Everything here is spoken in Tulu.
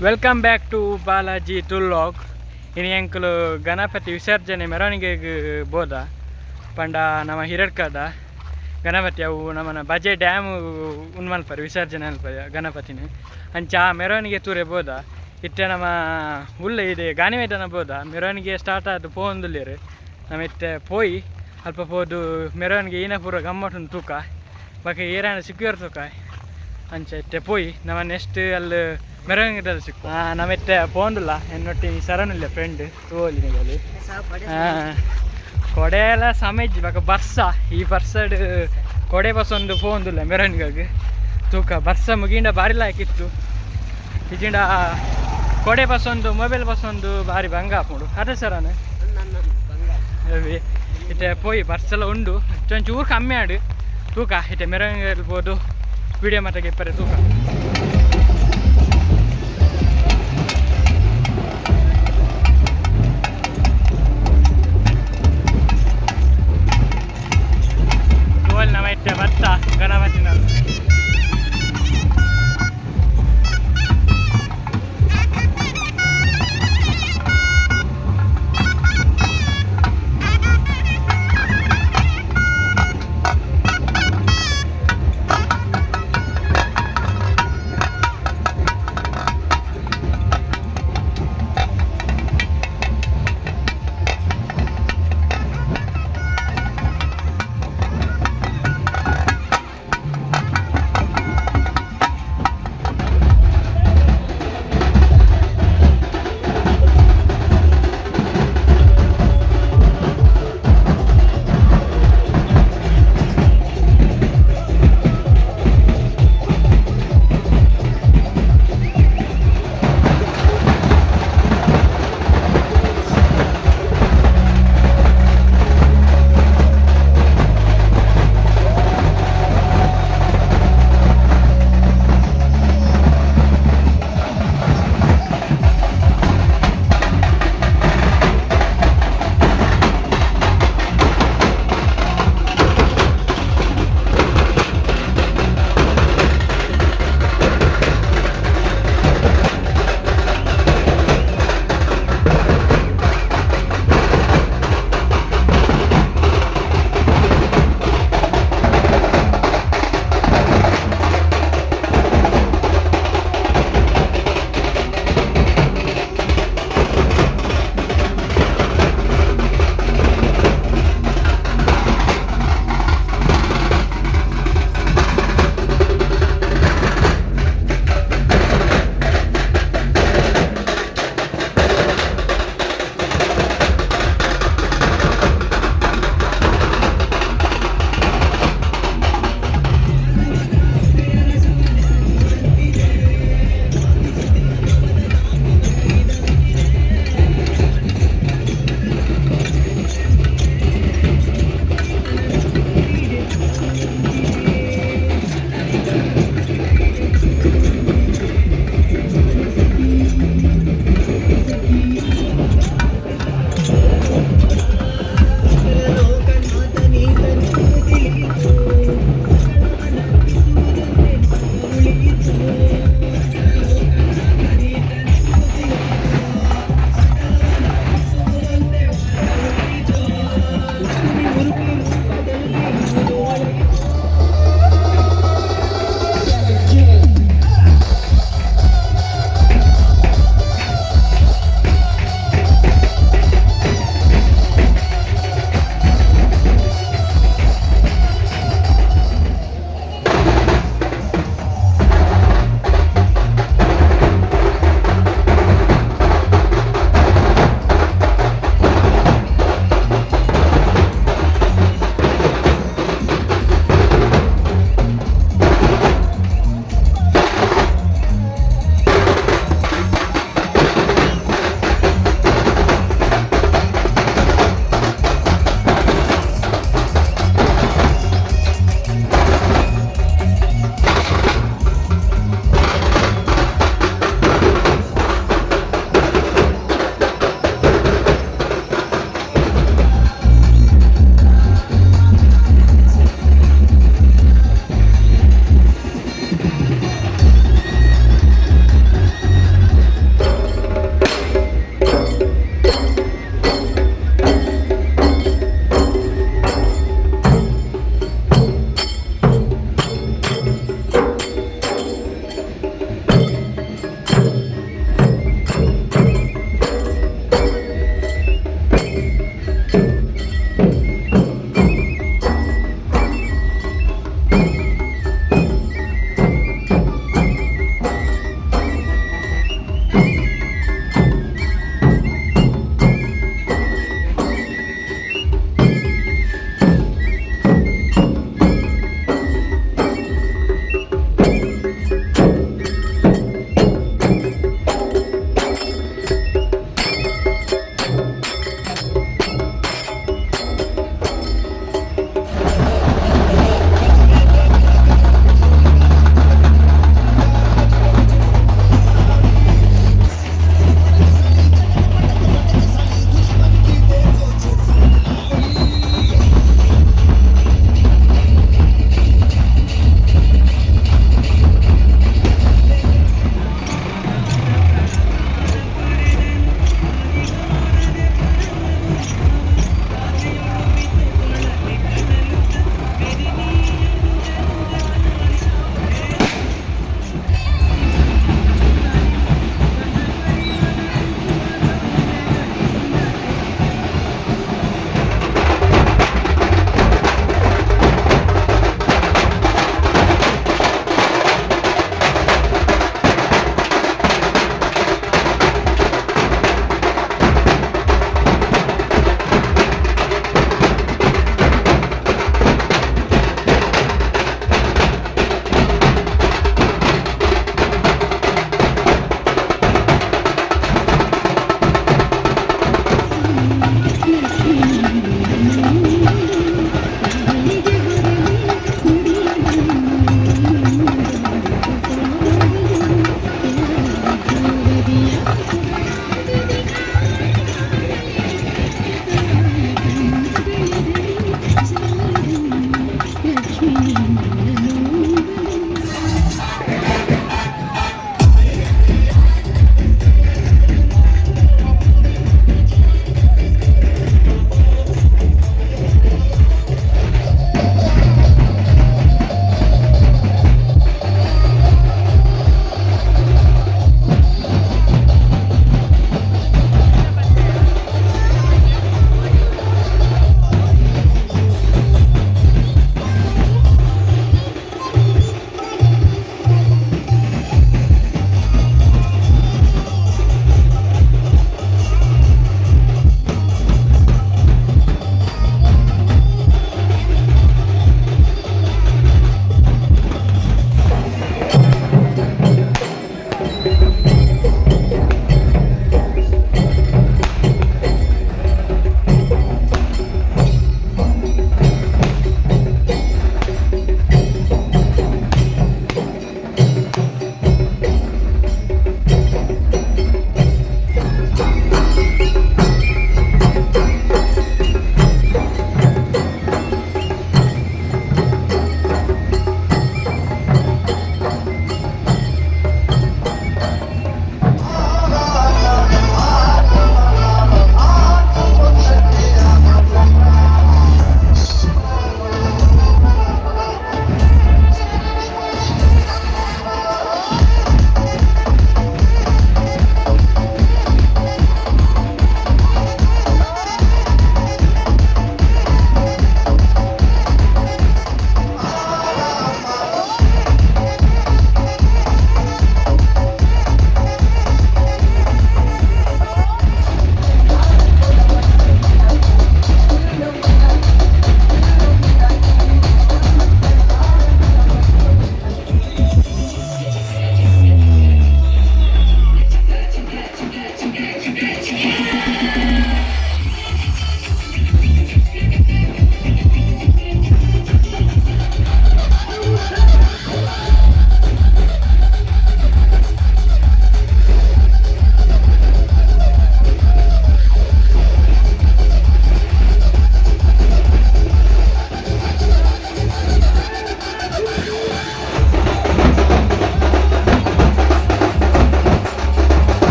Welcome back to Balaji Tulu vlog. ಇನಿ ಎಂಕುಲು ಗಣಪತಿ ವಿಸರ್ಜನೆ ಮೆರವಣಿಗೆಗ್ ಬೋದ ಪಂಡ ನಮ್ಮ ಹಿರಡ್ಕದ ಗಣಪತಿ ಅವು ನಮ್ಮನ ಬಜೆ ಡ್ಯಾಮ್ ಉಂದು ಮಲ್ಪರೆ ವಿಸರ್ಜನೆ ಮಲ್ಪರೆ ಗಣಪತಿನ. ಅಂಚ ಆ ಮೆರವಣಿಗೆ ತೂರೆ ಬೋದ. ಇತ್ತೆ ನಮ್ಮ ಉಲ್ಲ ಇದೆ ಗಾಣಿ ಮೈದಾನ ಬೋದ. ಮೆರವಣಿಗೆ ಸ್ಟಾರ್ಟ್ ಆದ್ ಪೋವೊಂದುಲ್ಲೆರ್. ನಮ ಇತ್ತೆ ಪೋಯಿ ಅಲ್ಪ ಪೋದು ಮೆರವಣಿಗೆ ಈನ ಪೂರ ಗಮ್ಮತ್ತುಂಡು ತೂಕ ಬೊಕ ಏರಾಂಡ ಸಿಕ್ಕಿಯರ್ ತೂಕ. ಅಂಚ ಇತ್ತೆ ಪೋಯಿ ನಮ್ಮ ನೆಕ್ಸ್ಟ್ ಅಲ್ಲಿ ಮೆರವಣಿಗೆ ಸಿಕ್ಕು. ನಮ್ಮ ಇತ್ತೆ ಪೋಂದುಲ್ಲ ಎನ್ನೊಟ್ಟಿ ಶರಣ್ ಫ್ರೆಂಡ್ ತೂವೊಲಿ ನಿಗಲಿ. ಕೊಡೆ ಎಲ್ಲ ಸಮೇಜ್ ಬೊಕ ಬರ್ಸ ಈ ಬರ್ಸಡ್ ಕೊಡೆ ಬಸ್ಸೊಂದು ಪೋಂದುಲ್ಲ ಮೆರವಣಿಗೆಗ್ ತೂಕ. ಬರ್ಸ ಮುಗಿಂಡ ಬಾರಿ ಲಾಯ್ಕಿತ್ತು. ಇಜಿಂಡ ಕೊಡೆ ಬಸ್ಸೊಂದು ಮೊಬೈಲ್ ಬಸ್ಸೊಂದು ಬಾರಿ ಭಂಗ ಆಪುಂಡು ಅದೇ ಸರನ್. ಇತ್ತೆ ಪೋಯಿ ಬರ್ಸಲ ಉಂಡು ಒಂಚೂರು ಕಮ್ಮಿ ಆಡು ತೂಕ. ಇತ್ತೆ ಮೆರವಣಿಗೆ ಇರ್ಬೋದು ವಿಡಿಯೋ ಮಾತಾಗ ಇಪ್ಪರೆ ತೂಕ. ತೋಲ್ ನಮ್ಮ ಇತ್ತೆ ಭತ್ತ ಗಣಪತಿನ.